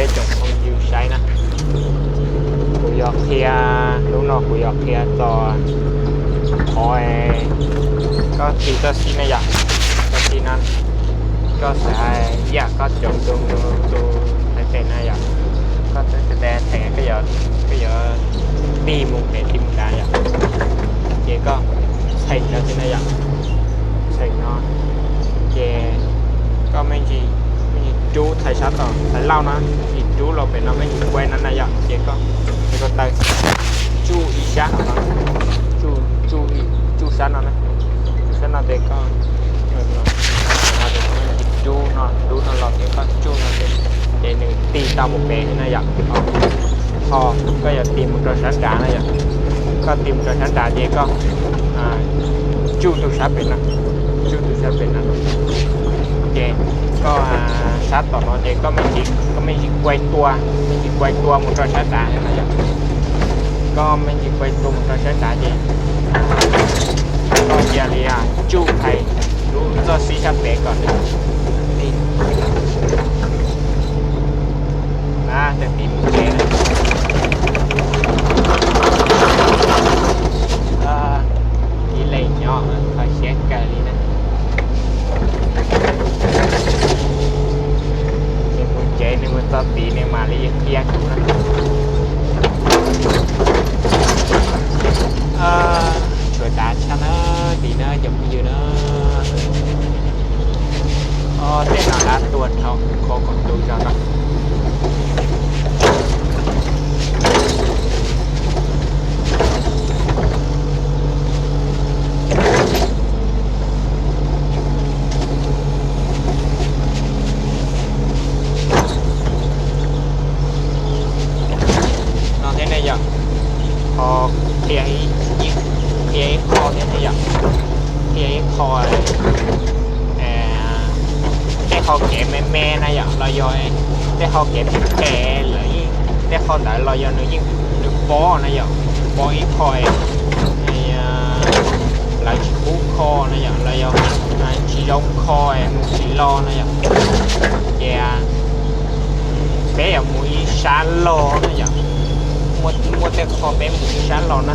Peb tsoom phooj ywg saib na, kuv yuav qhia, hnub no kuv yuav qhia txog qhov koj tiv txoj xib na yom, txoj xib no, koj xav ib yam koj cov tus, tus txhais tes na yom, koj txhais tes, koj yuav tig mus pem tig mus nrad yom, ces koj txheem no xwb na yom, txheem no, ces koj me ntsis, me ntsis rub txhais sab tom txhais lauj no, me ntsis rub los pem no, me ntsis kuaib no na yom, ces koj, ces koj taw tsuj ib sab hauv no, tsuj, tsuj sab no na, tsuj sab no ces koj, no, no, rub no, rub no los ces koj tsuj no ces, ces nws tig tau mus pem na yom. Ho koj yuav tig mus rau sab nrad na yom, koj tig mus rau sab nrad ces koj tsuj tus sab pem no, tsuj tus sab pem no, ces koj sab tom no ces koj me ntsis, koj me ntsis kuaib tua, me ntsis kuaib tua mus rau sab nrad na yom. Koj me ntsis kuaib tua mus rau sab nrad ces koj cia li tsuj txhais lub txoj xib sab pem kom nws tig, tig mus tsev na. Ib leeg nyob kho siab kawg li na. Nws mus tsev, nws mus txog tid nws mam li qhia kuv na. Tshuav dav tshaj na, tim no cov phooj ywg na. Tej no dab tuag dhau qhov kom tus zog no. No thiab ne yom, ho qhia, qhia ib qho thiab ne yom, qhia ib qho tej qho kev me me na yom, los yog tej qho kev phem phem lawm, tej qho ntawd los yog nws yeej, nws pob na yom, nws pob ib qho lawv tsis pub kho na yom, los yog tsis zoo kho mus tsis los na yom. Ces peb yuav mus ib sab los na yom, muaj tej qho peb mus ib sab los na,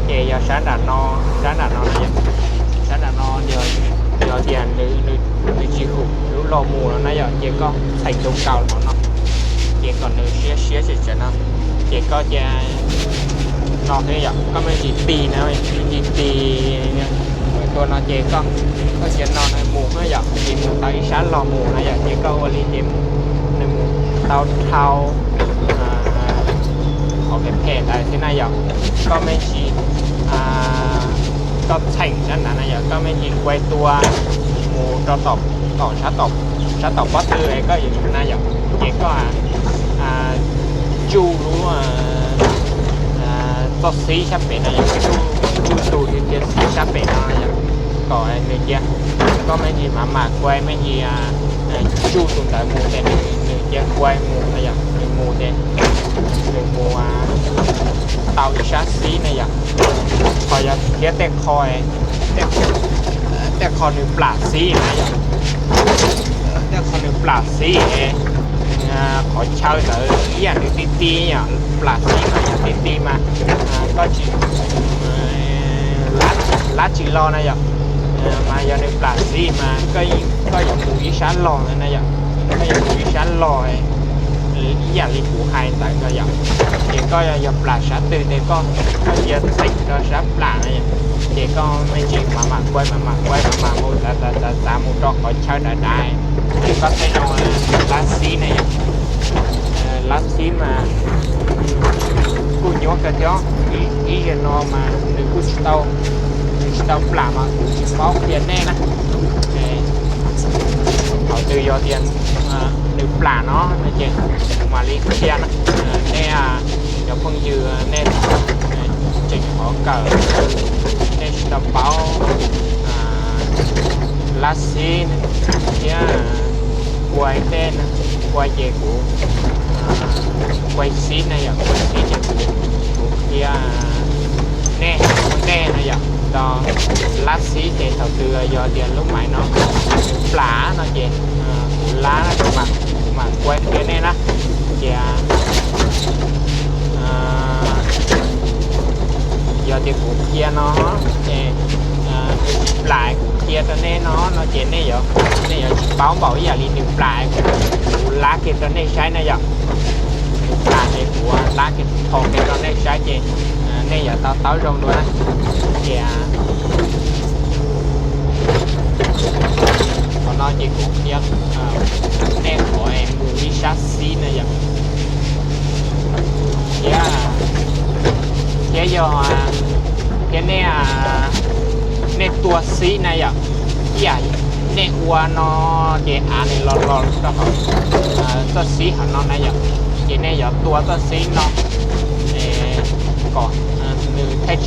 ces yog sab nram no, sab nram no na yom, sab nram no yog tias nws tsis hum lub los mus no na yom, ces koj txheem tus kaus hauv no, ces kom nws siab siab tseem tsawv no, ces koj cia no xwb yom, koj me ntsis tig na, me ntsis tig tua no ces koj, koj cia no nws mus na yom, ces mus tau ib sab los mus na yom, ces koj ua li ces nws mus tau dhau qhov phem phem ntawd xwb na yom. Koj me ntsis, koj txheem sab nrad na yom, koj me ntsis kuaib tua mus rau tom, tom sab tom, sab tom pob tw koj yuav mus na yom, ces koj tsuj lub txoj xib sab pem no yom, tsuj tus tiag tiag xib sab pem no yom, kom nws cia, koj me ntsis mam mam kuaib, me ntsis tsuj tus ntawd mus ces nws cia kuaib mus na yom, nws mus ces nws mus tau ib sab xib na yom. Ho yog thiab tej qho, tej qho nws plam xib na yom, tej qho nws plam xib, qhov chaw ntawd ib yam nws ti ti yom, plam xib mas yog ti ti mas koj tsis, lab tsis lo na yom, mas yog nws plam xib mas koj yuav mus ib sab los na yom, koj yuav mus ib sab los ib yam li kuv hais ntawd no yom. Ces koj yog plam sab twg ces koj, koj cia txheem rau sab plam na yom, ces koj me ntsis mam mam kuaib, mam mam kuaib, mam mam mus txav txav txav txav mus rau qhov chaw dav dav, ces koj thiaj zoo lab xib na yom. Lab xib mas kuj nyuaj kawg thiab, ib zaug no mas nws kuj tsis tau, nws tsis tau plam mas kuv tsis paub qhia nej na. Thaum twg yog tias nws plam no no ces kuv mam li qhia na. Nej cov phooj ywg nej tseem qhov kawm, nej tsis tau paub lab xib thiab kuaib tej, kuaib ces kuv, kuaib xib na yom, kuaib xib ces kuv, kuv qhia nej ua ntej no yom. Tau lab xib ces thaum twg yog tias lub maiv no plam no ces kuv lab, kuv mam kuaib qhia nej na. Ces Tias, yog tias kuv qhia no ces nws tsis plam kuv qhia rau nej no no ces nej yuav, nej yuav tsis paub npaum ib yam li nws plam kuv lab kiag rau nej saib na yom. Nws plam ces kuv lab kiag tho kiag rau nej saib ces nej yuav to taub zoo dua na. Ces qhov no ces kuv qhia nej qhov es mus ib sab xib na yom. Thiab, thiab yog, thiab nej, nej tua xib na yom, ib yam nej ua no ces av nws los los rau hauv txoj xib hauv no na yom. Ces nej yuav tua txoj xib no kom nws thiaj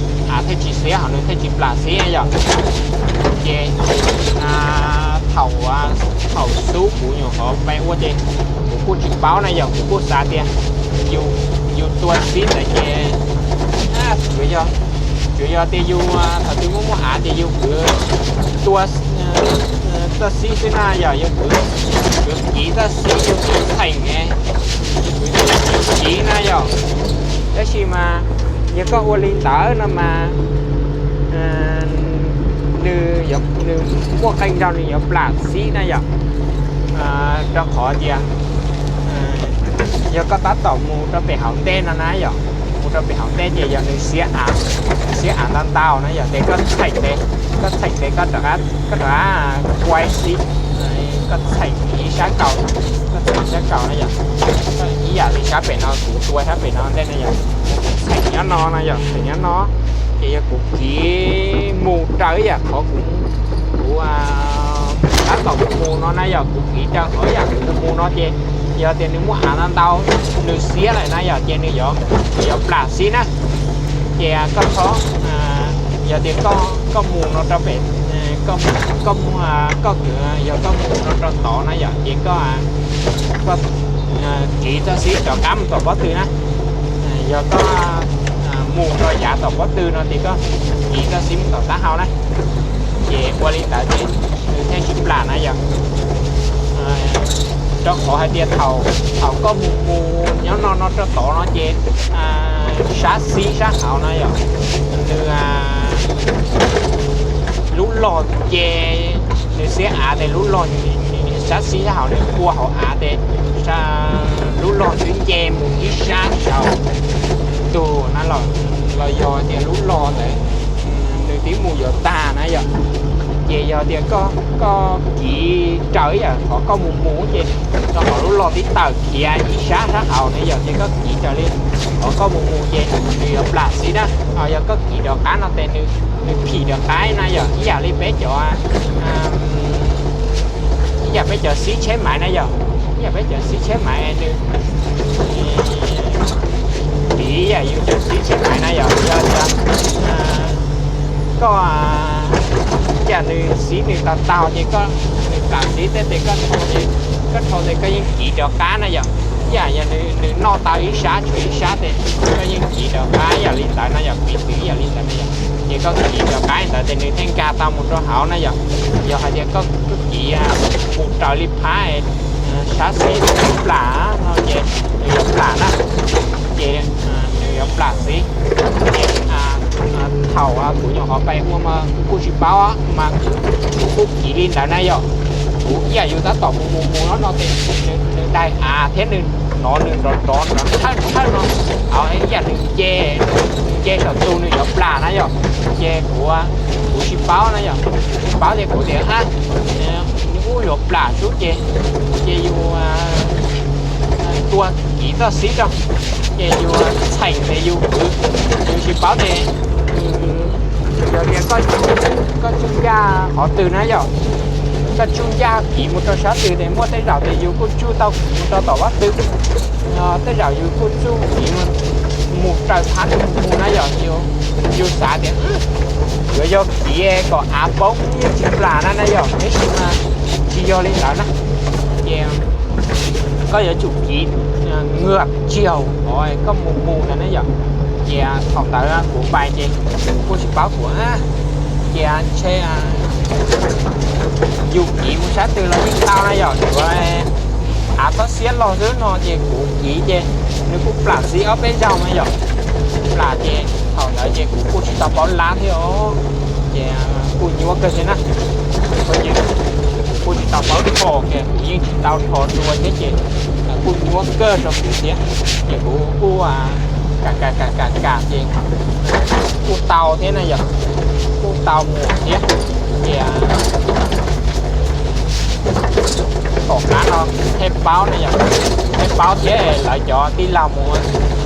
tsis xiab hauv, nws thiaj tsis plam xib na yom. Ces thaum, thaum xub kuv nyuam qhuav pais ua ces kuv kuj tsis paub na yom, kuv kuj xav tias yus, yus tua xib ntawd ces tsuas yog, tsuas yog tias yus thaum twg muaj muaj av ces yus kwv tua txoj xib xwb na yom, yus kwv, kwv kiv txoj xib, yus kwv txheem, yus kwv kiv na yom. Tab sis mas yog koj ua li ntawd no mas nws, nws muaj qee zaug nws yuav plam xib na yom. Rau qhov tias yog koj tab tom mus rau pem hauv ntej no na yom, mus rau pem hauv ntej ces yog nws xiab av, nws xiab av ntau ntau na yom, ces koj txheem tes, koj txheem tes koj rov qab, koj rov qab quaj xib, koj txheem ib sab kaus, koj txheem ib sab kaus na yom. Ib yam li sab pem no kuv tua sab pem no ntej na yom, txheem nyob no na yom, txheem nyob no ces yog kuv kiv mus raws ib yam qhov kuv, kuv tab tom mus mus no na yom, kuv kiv raws qhov ib yam kuv mus mus no ces yog tias nws muaj av ntau ntau, nws xiab lawm na yom, ces nws yuav, nws yuav plam xib na. Ces koj txhob, yog tias koj mus no rau pem, koj, koj, koj kwv, yog koj mus no rau tod na yom, ces koj, koj kiv txoj xib rov qab mus tom pob tw na. Yog koj mus rau yav tom pob tw no ces koj kiv txoj xib mus tom taub hau na. Ces ua li ntawd ces nws thiaj tsis plam na yom. Rau qhov hais tias thaum, thaum koj mus mus nyob no no rau tod no ces sab xib sab hauv no yom, nws lub log nce, nws xiab av tes lub log, sab xib sab hauv nws kua hauv av tes lub log twb nce mus ib sab saud ntug na, los yog tias lub log ntawd nws twb mus yuav tag na yom. Ces yog tias koj, koj kiv raws ib yam qhov koj mus mus ces rau qhov lub log twb tawm khiav ib sab sab hauv na yom, ces koj kiv raws li qhov koj mus mus ces nws yuav plam xib na. Yog koj kiv rov qab no ces nws, nws phim rov qab na yom, ib yam li peb cov, ib yam peb cov xib tsheb maiv na yom, ib yam peb cov xib tsheb maiv nws, piv ib yam yus cov xib tsheb maiv na yom, yog tias koj, ib yam nws xib nws tag tag ces koj, nws plam xib tej ces koj dhau ces, koj dhau ces koj yeej kiv rov qab na yom. Ib yam yog nws noj tau ib sab tshuav ib sab ces koj yeej kiv rov qab ib yam li ntawd no yom, piv txwv ib yam li ntawd na yom. Ces koj kiv rov qab ntawd ces nws thiaj nkag tau mus rau hauv na yom. Yog hais tias koj, koj kiv mus raws li phab sab xib plam no ces nws yuav plam na, ces nws yuav plam xib. Ces thaum kuv nyuam qhuav pais ua mas kuv kuj tsis paub mas kuv kuj kiv li ntawd na yom. Kuv ib yam yus tab tom mus mus mus no no ces nws daig av thiab nws hnov nws nrov nrov nrov thawj thawj no, ib yam nws nce, nws nce saum tus nws yuav plam na yom. Ces kuv, kuv tsis paub na yom, tsis paub ces kuv tias a, nws ub yuav plam sub ces, ces yus tua kiv txoj xib rau, ces yus txheem ces yus kwv, yus tsis paub ces yog tias koj tsuj ncaj qhov twg na yom, koj tsuj ncaj kiv mus rau sab twg ces muaj tej zaum ces yus kuj tsuj tau kiv mus rau tom pob tw, tej zaum yus kuj tsuj kiv mus raws phab twg mus na yom. Yus xav tias yuav yog kiv kom av poob yeej tsis plam na na yom, tab sis mas tsis yog li ntawd na. Ces koj yuav tsum kiv nws tsis haum qhov koj mus mus ntawd na yom. Ces thaum ntawd kuv pais ces kuv kuj tsis paub kuv, ces ntshe yus kiv mus sab twg los yeej tau na yom, tsuav Av txhob xiab loj xwb no ces kuv kiv ces nws kuj plam xiv ob peb zaug na yom. Plam ces thaum ntawd ces kuv kuj tsis tau paub lab thiab os. Ces kuj nyuaj kawg thiab na. Kuv kuj tsis tau paub rho, kuv yeej tsis tau rho dua thiab ces kuj nyuaj kawg rau kuv thiab. Ces kuv kuj kam kam kam kam kam ces kuj tau thiab na yom. Kuj tau mus thiab. Ces tom qab no thiaj paub na yom, thiaj paub thiab lawv cov tij laug mus